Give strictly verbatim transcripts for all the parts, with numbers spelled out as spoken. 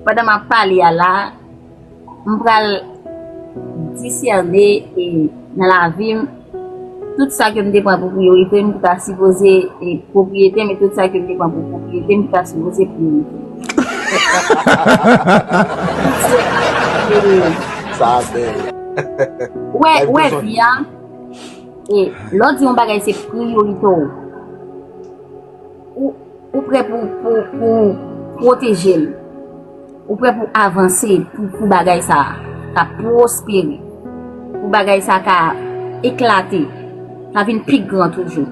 Pandan m ap pale a la, m pral disène e nan lavi m, tout sa ke m te pran pou priyorite, m ta sipoze e pwopriyete m, e tout sa ke m te pran pou pwopriyete, m ta sipoze priyorite. Sa bèl. Wè, wè vi a, e lè w di yon bagay se priyorite w, ou, ou prè pou, pou, pou pwoteje l. Ou prè pou avanse, pou, pou bagay sa a ka pwospere, pou bagay sa a ka eklate, ka vin pi gran toujou.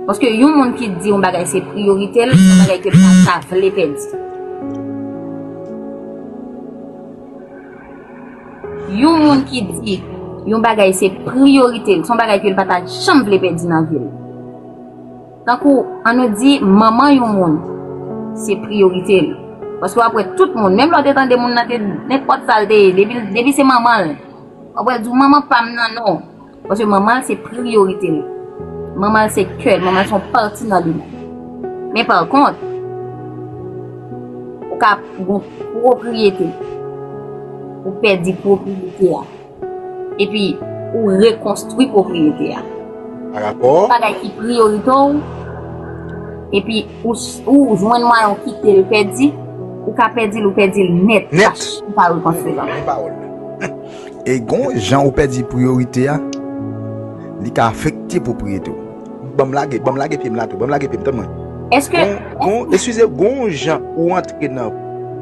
Paske yon moun ki di yon bagay se priyorite l, se yon bagay ke l pa ta vle pèdi. Yon moun ki di yon bagay se priyorite l, se yon bagay ke l pa ta janm vle pèdi nan vi l. Tankou, ann nou di, manman yon moun, se priyorite l. Paske w ap wè tout moun, menm lè w te tande moun nan te nenpòt sa l te ye, depi, depi se manman l, w ap wè l di w manman pa m nan non. Paske manman l se priyorite l. Manman l se kè l, manman l se yon pati nan li menm. Men pa kont, ou ka gon pwopriyete, ou pèdi pwopriyete a. Epi ou rekonstwi pwopriyete a. Pa rapò. Bagay ki priyorite w, epi ou, ou jwenn mwayen ou kite l pèdi, ou ka pèdi l, ou pèdi l nèt. Nèt. Ou pa rekonstwi l ankò. Men pawòl. E gon jan ou pèdi priyorite a, li ka afekte pwopriyete w. Ban m lage, ban m lage pye m la tou, ban m lage pye m, tann mwen. Èske Gon, gon, eskize, gon jan ou antre nan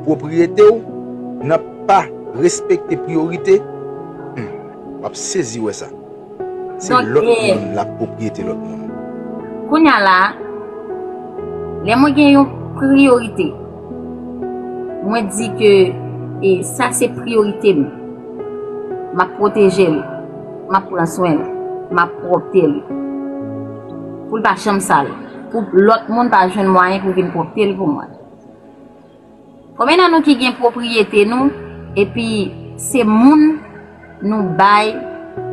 pwopriyete w, nan pa respekte priyorite, hmm, w ap sezi wè sa. Se Donk, lòt eh, moun l ap pwopriyete lòt moun. Kounye a la, lè mwen gen yon priyorite, mwen di ke e sa se priyorite m. M ap pwoteje l, m ap pran swen l, m ap pwòpte l. Pou l pa janm sal. Pou lòt moun pa jwenn mwayen pou vin pwòpte l pou mwen. Konbyen nan nou ki gen pwopriyete nou, epi se moun nou bay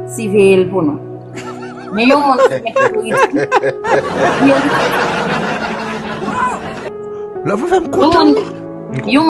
siveye l pou nou? Men yon moun ki gen pwopriyete, Love ou fè m yon kontan. moun, yon